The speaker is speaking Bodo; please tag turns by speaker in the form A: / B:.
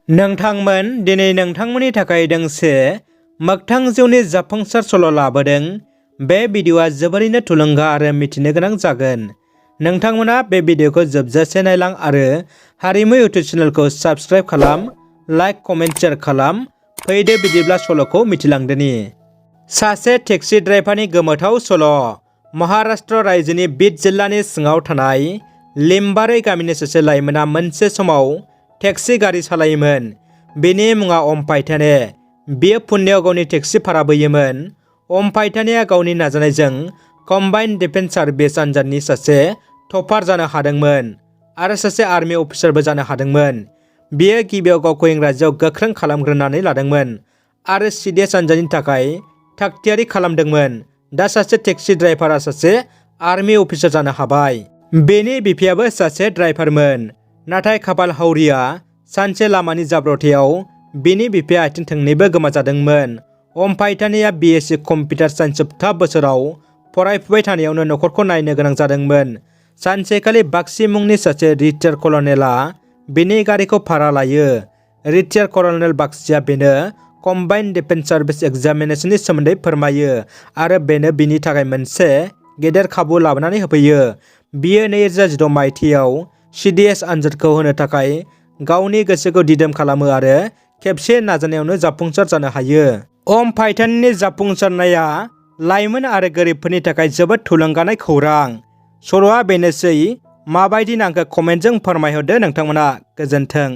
A: नोंथांमोन दिनै नोंथांमोननि थाखाय दोंसे मोगथां जिउनि जाफुंसार सल' लाबोदों। बे भिडिअ'आ जोबोरैनो थुलुंगा आरो मिथिनो गोनां जागोन। नोंथांमोना बे भिडिअ'खौ जोबजासे नायलां आरो हारिमु इउटुब चेनेलखौ साबस्क्राइब खालाम, लाइक, कमेन्ट, शेयार खालाम। फैदो बिदिब्ला सल'खौ मिथिलांदोनि। सासे टेक्सि ड्राइभारनि गोमोथाव सल'। महाराष्ट्र रायजोनि बीड जिल्लानि सिङाव थानाय लिम्बारै गामिनि सासे लाइमोना मोनसे समाव टेक्सि गारि सालायोमोन। बेनि मुङा अमफायताने। बियो पुनेयाव गावनि टेक्सि भारा बोयोमोन। अमफायतानेया गावनि नाजानायजों कम्बाइन्ड डिफेन्स सार्भिस आनजादनि सासे टपार जानो हादोंमोन आरो सासे आर्मि अफिसारबो जानो हादोंमोन। बियो गिबियाव गावखौ इंराजियाव गोख्रों खालामग्रोनानै लादोंमोन आरो सिडिएस आनजादनि थाखाय थागथियारि खालामदोंमोन। दा सासे टेक्सि ड्राइभारआ सासे आर्मि अफिसार जानो हाबाय। बेनि बिफायाबो सासे ड्राइभारमोन। नाथाय खाफाल हावरिया सानसे लामानि जाब्रबथायाव बिनि बिफाया आथिं थोंनैबो गोमाजादोंमोन। अमफायतानेया बिएससि कम्पिउटार साइन्स जोबथा बोसोराव फरायफुबाय थानायावनो नखरखौ नायनो गोनां जादोंमोन। सानसेखालि बाक्सि मुंनि सासे रिटायार कलनेलआ बिनि गारिखौ भारा लायो। रिटायार कलनेल बाक्सिया बेनो कम्बाइन्ड डिफेन्स सार्भिस एग्जामिनेशननि सोमोन्दै फोरमायो आरो बेनो बिनि थाखाय मोनसे गेदेर खाबु लाबोनानै होफैयो। बियो 2016 मायथाइयाव सिडिएस आनजादखौ होनो थाखाय गावनि गोसोखौ दिदोम खालामो आरो खेबसे नाजानायावनो जाफुंसार जानो हायो। अमफायतानेनि जाफुंसारनाया लाइमोन आरो गोरिबफोरनि थाखाय जोबोद थुलुंगानाय खौरां। सल'आ बेनोसै। माबायदि नांखो कमेन्टजों फोरमायहरदो नोंथांमोना। गोजोन्थों।